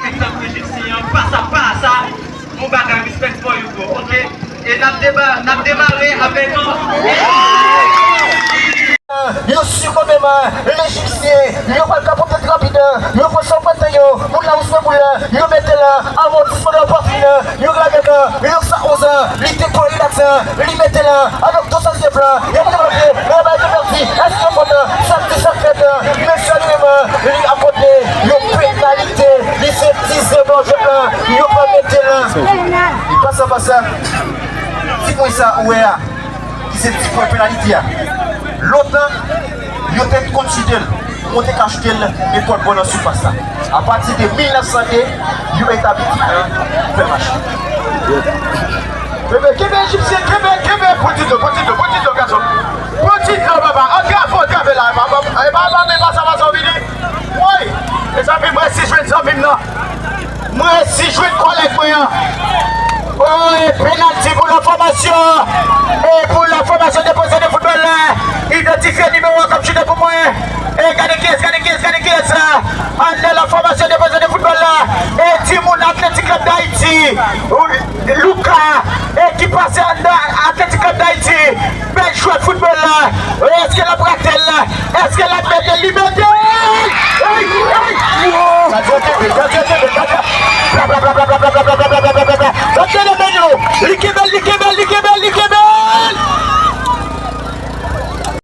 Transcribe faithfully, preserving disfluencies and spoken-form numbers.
Egzanp ejipsyen an, pasa pasa, yon bagay respect for you, bro, ok? E n ap deba-, n ap demare avèk yon Yo sikonbe man, Lejipsyen, yo pral ka pran tèt rapid, yo pran san pwentay yo, moun la ouswe boul la, yo mete la, amòtisman de la pwatrin, yo lage la, yo sa onz, li te pran rilaks, li mete la, avèk do sa zye flan, yo mete la, yo bay de pèdi, èske yo konn, sa k di sa k fèt, mesye Louis, li akòde, yo penalite, li se dizyèm nan jwèt la, yo pa mete la. Li pasa pasa, ti pwen sa ou wè a. Ki se ti pwen penalite a. Lontan, yo te konn chite l, monte ka chite l nenpòt bò nan sipas la. Apati de mil nèf san de, yo etabli ti pwen fè mach. Kenbe, kenbe, Ejipsyen, kenbe, kenbe, pran ti dlo, pran ti dlo, pran ti dlo, gason. Pran ti dlo, papa, antrave, antrave la, e pa, e pa, e pa, e pa sa, pa sa, w vini. Woy! Mezanmi, mwen si jwenn zanmi m nan. Mwen si jwenn kòlèg mwen an. Oh, e penalti pou la fòmasyon. E pou la fòmasyon de pwofesyonèl de foutbòl la. Idantifye nimewo k ap chute pou mwen. E gade kiyès, gade kiyès, gade kiyès la. Anndan la fòmasyon de pwofesyonèl de foutbòl la. E timoun Atletik Klèb Dayiti. Luka, e ki pase anndan Atletik Klèb Dayiti. Bèl jwèt foutbòl la. Èske l ap rate l? Èske l ap mete l? Li mete l! Ey, ey! Gadye kenbe, gadye kenbe, gadye. Bla, bla, bla. Gadye nan men yo. Li kenbe.